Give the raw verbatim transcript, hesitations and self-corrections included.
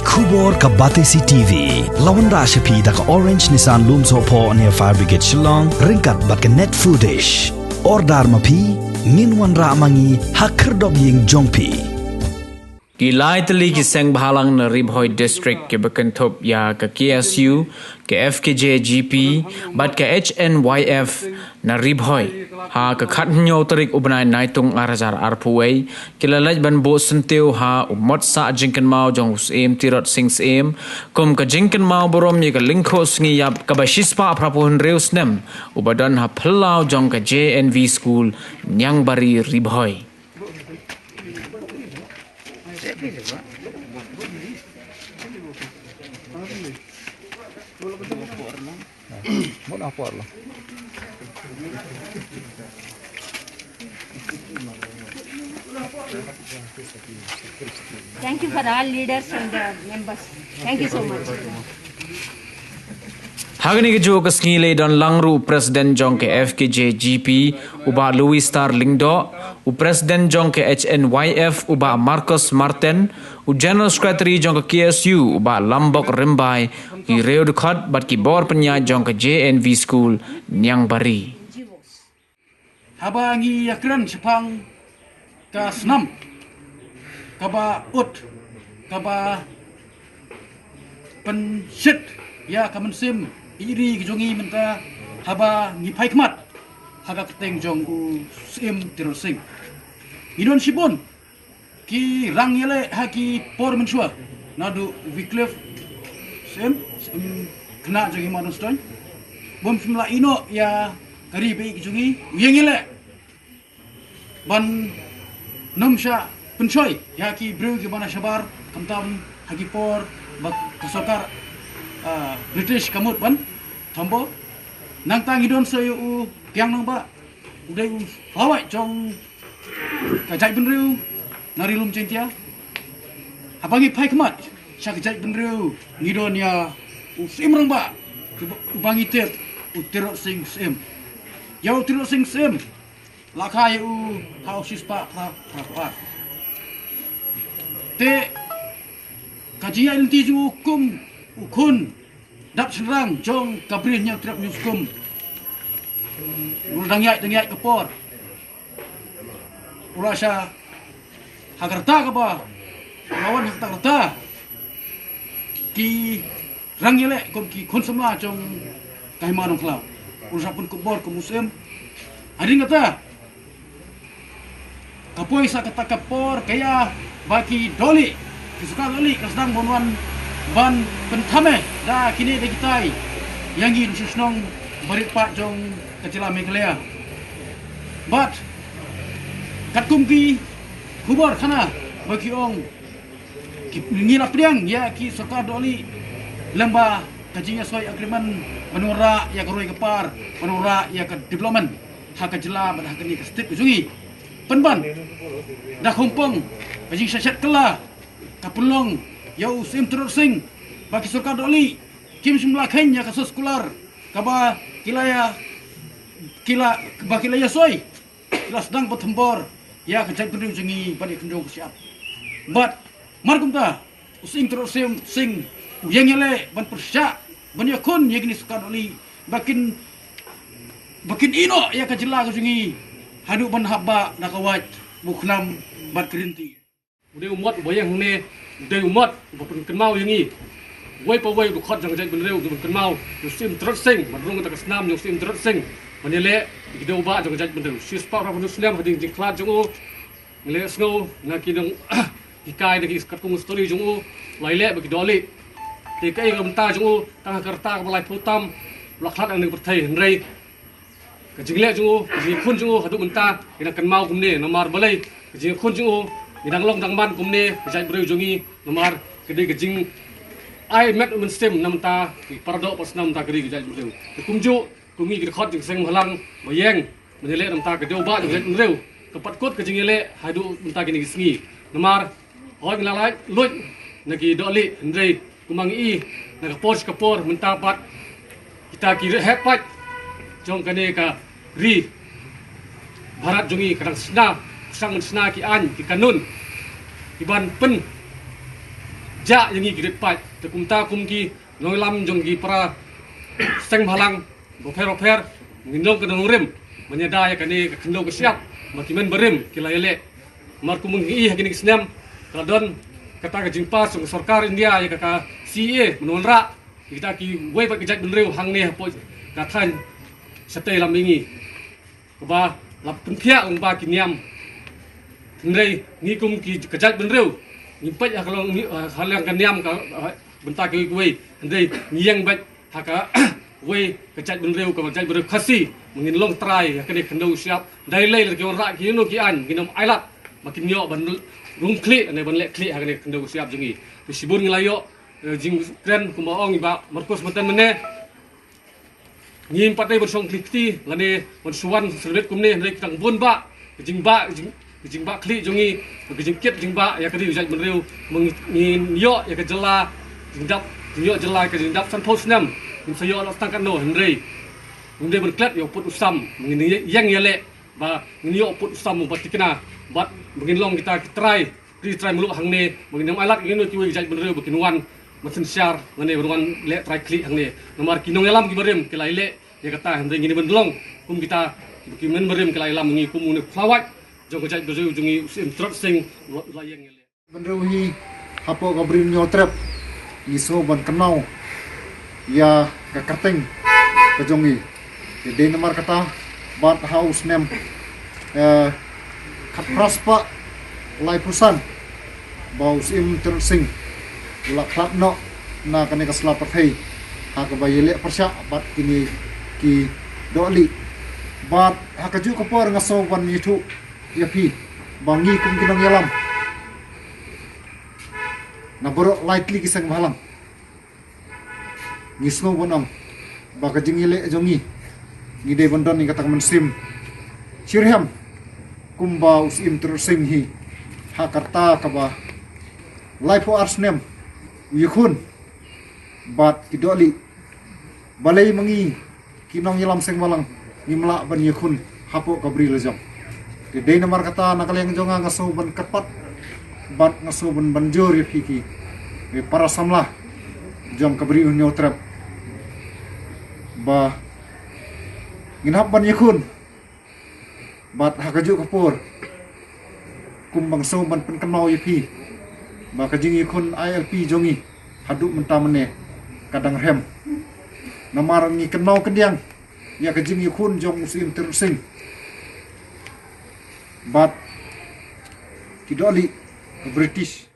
Khubor ka Batesi T V la wanrah sha phi da ka Orange Nissan Lumsohphoh near Fire Brigade Shillong, ryngkat bad ka Net Foodish. Order ma phi, ngin wanrah ma ngi ha khyrdop ïing jong phi. Ki lai tylli ki seng bhalang na Ri Bhoi District kiba kynthup ïa ka K S U, ka F K J G P bad ka H N Y F na Ri Bhoi, ha ka khathynñiew tarik u bnai Naitung ar hajar arphew wei, ki la leit ban buh syntiew ha u mot sah jingkynmaw jong u Syiem Tirot Sing Syiem kum ka jingkynmaw burom ïa ka lyngkhuh sngi ïap kaba shispah phraphew hynriew snem, uba don ha phyllaw jong ka J N V School, Niangbari, Ri Bhoi. Thank you for all leaders and the members. Thank you so much. Ha kane kajuh ka sngi la don lang ruh u President jong ka F K J G P, u Bah Louis Star Lyngdoh, u President jong ka H N Y F, u Bah Marcos Martin, u General Secretary jong ka K S U, u Bah Lambok Rymbai, ki riew dkhot bad ki bor pynïaid jong ka J N V School, Niangbari. Haba ngi ïakren shaphang ka snam kaba ut, kaba pynshit ïa ka mynsiem ïeit ri ka jong ngi mynta, haba ngi phai khmat ha ka kyrteng jong u Syiem Tirot Sing, ngi don shibun ki rang ïaleh ha ki por mynshuwa, naduh Wycliffe Syiem, Syiem khynnah jong i Hima Donstone, bym shym la ïehnoh ïa ka ri ba ïeit ka jong ngi. U ïeng ïaleh ban nym shah pynshoi ïa ki briew kiba na shabar, khamtam ha ki por ba ka sorkar, ah, British ka mut ban thombor. Nangta ngi don sa ïa u Kiang Nangbah, u dei u lawai jong ka jaitbynriew na Ri Lum Jaiñtia. Haba ngi phai khmat sha ka jaitbynriew, ngi don ïa u Syiem Rangbah uba ngi tip, u Tirot Sing Syiem. Ïa u Tirot Sing Syiem la kha ïa u ha u shispah phra, phra, phra. Te ka jingïaid lynti jong u kum u khun dap shynrang jong ka Bri Hynñiewtrep Hynñiewskum, u la dang ïaid, dang ïaid ka por, u la shah ha ka rta kaba u la wan ha kata ka rta, ki rang ïaleh kum ki khun samla jong ka Hima Nongkhlaw, u la shah pynkup bor kum u Syiem. Hadien kata, ka poi sa kata ka por ka ïa ba ki dohlieh, ki sorkar dohlieh ka sdang ban wan ban pynthame da kine da kitai ïa ngi nongshong shnong barit pat jong ka jylla Meghalaya. Bad katkum ki khubor khana ba ki ong, ki, ngi la pdiang ïa ki sorkar dohlieh lyngba ka jingïasoi agreement ban wanrah ïa ka roi ka par, ban wanrah ïa ka development ha ka jylla bad ha kane ka state ka jong ngi. Pynban da khongpong ka jingshah shet kylla ka pynlong ïa u Syiem Tirot Sing ba ki sorkar dohlieh kim shym la kheiñ ïa ka soskular kaba ki la ïa, ki la, ba ki la ïasoi, ki la sdang ban thombor ïa ka jaitbynriew jong ngi ban ïakynduh ka shyiap. Bad mar kumta u Syiem Tirot Sing, Sing u ïeng ïaleh ban pyrshah ban ïakhun ïa kine sorkar dohlieh ba kin, ba kin ïehnoh ïa ka jylla ka jong ngi haduh ban hap bah na ka wait, u khnam bad ka rynti. U dei u mot uba ïeng hangne, u dei u mot uba pynkynmaw ïa ngi. Uwei pa uwei u dkhot jong ka jaitbynriew u dei ban kynmaw ïa u Syiem Tirot Sing, ban rung kata ka snam jong u Syiem Tirot Sing ban ïaleh ïa ki dewbah jong ka jaitbynriew. Shispah phraphew hynñiew snem hadien ka jingkhlad jong u, ngi la ïohsngew na ki nong hikai, na ki katkum ka story jong u, la ïaleh bad ki dohlieh. Te kaei ka bynta jong u, tang ha ka rta kaba laiphew tam u la khlad na ka pyrthei, hynrei ka jingleh jong u, ka jingïakhun jong u haduh mynta ngi dang kynmaw kumne. Namar balei ka jingïakhun jong u, ngi dang long dang man kumne ka jaitbynriew jong ngi? Namar ka dei ka jingai met mynsiem na bynta ki paradoh parsnam na bynta ka ri ka jaitbynriew. Te kumjuh kum ngi ki dkhot jong ka seng bhalang ba ïeng ban ïaleh na bynta ka dewbah jong ka jaitbynriew, ka pat kut ka jingïaleh haduh mynta kine ki sngi. Namar hooid ngi la lait luid na ki dohlieh, hynrei kumba ngi i na ka por sha ka por mynta pat kita ki riew heh paid jong kane ka ri Bharat jong ngi ka dang shna, shna ban shna ki aiñ, ki kanun kiban pyn, Jah ïa ngi ki riewpaid, te kumta kum ki nongïalam jong ki para seng bhalang bapher bapher, ngin long ka nongrim ban ïada ïa kane ka khyndew ka shyiap ba ki hynmen barim ki la ïaleh. Namar kum ngi ïohi ha kine ki snem ka la don kata ka jingpass jong ka sorkar India ïa ka, ka C A A ban wanrah kita kiwei pat ki jaitbynriew hangne hapoh ka thaiñ shatei lam ïa ngi, kaba la pynkhiah lyngba ki niam. Hynrei ngi kum ki ka jaitbynriew ngim peit ha ka long, ha liang ka niam ka, ha bynta kiwei kiwei, hynrei ngi ïeng beit ha kawei ka jaitbynriew, kaba jaitbynriew Khasi, ba ngin long trai ha kane ka khyndew shyiap. Dei lei lada ki wanrah kino kino ki aiñ, ngin ym ailad ba kin ïoh ban rung khlieh ne ban leh khlieh ha kane ka khyndew shyiap jong ngi. Te shibun ngi la ïoh eh, jingkren kumba ong i Bah Marcos mynta mynne. Ngim pat dei ban shong khlieh kti lane ban shu wan celebrate kumne, hynrei ki dang bun bah ka jingbah, ka jing, ka jingbah khlieh jong ngi, ka jingkit jingbah ïa ka ri u jaitbynriew. Ba ngin ïoh ïa ka jylla jingdap, ngin ïoh jylla ka jingdap sanphew snem, ngim sa ïoh noh tang katno, hynrei ngim dei ban klet ïa u pud u sam, ba ngin ïeng ïaleh ba ngin ïoh u pud u sam uba thikna, bad ba ngin long kita ki trai, ki trai muluk hangne, ba ngin ym ailad ïa kino kiwei ki jaitbynriew ba kin wan ban synshar lane ban wan leh trai khlieh hangne. Namar ki nongïalam kiba rim ki la ïaleh ïa kata, hynrei ngin ym ban long kum kita kiba ki hynmen barim ki la ïalam. Ngi kum une u khlawait jong ka jaitbynriew jong ngi u Syiem Tirot Sing u la, u la ïeng ïaleh. Bynriew hi hapoh ka Bri u Hynñiewtrep, ngi sngew ban kynmaw ïa ka kyrteng ka jong ngi. Te dei namar kata bad ha u snem, eh, khatphra spah laiphew san, ba u Syiem Tirot Sing u la khlad noh na kane ka sla pyrthei ha kaba ïaleh pyrshah bad kine ki dohlieh. Bad ha kajuh ka por nga sngew ban ïathuh ïa phi ba ngi kum ki nongïalam na baroh lai tylli ki seng bhalang, ngi sngew ban ong ba ka jingïaleh jong ngi, ngi dei ban don ïa kata ka mynsiem shitrhem kumba u Syiem Tirot Sing hi, ha kata kaba laiphew ar snem u ïakhun bad ki dohlieh. Balei ma ngi ki nongïalam seng bhalang ngim lah ban ïakhun hapoh ka bri lajong? Te dei namar kata na ka liang jong nga, nga sngew ban kyrpad bad nga sngew ban, ban jur ïa phi ki, eh, para samla jong ka Bri u Hynñiewtrep, ba ngin hap ban ïakhun. Bad ha kajuh ka por, kumba nga sngew ban pynkynmaw ïa phi ba ka jingïakhun I L P jong ngi haduh mynta mynne ka dang rhem. Namar ngi kynmaw khyndiat ïa ka jingïakhun jong u Syiem Tirot Sing bad ki dohlieh British.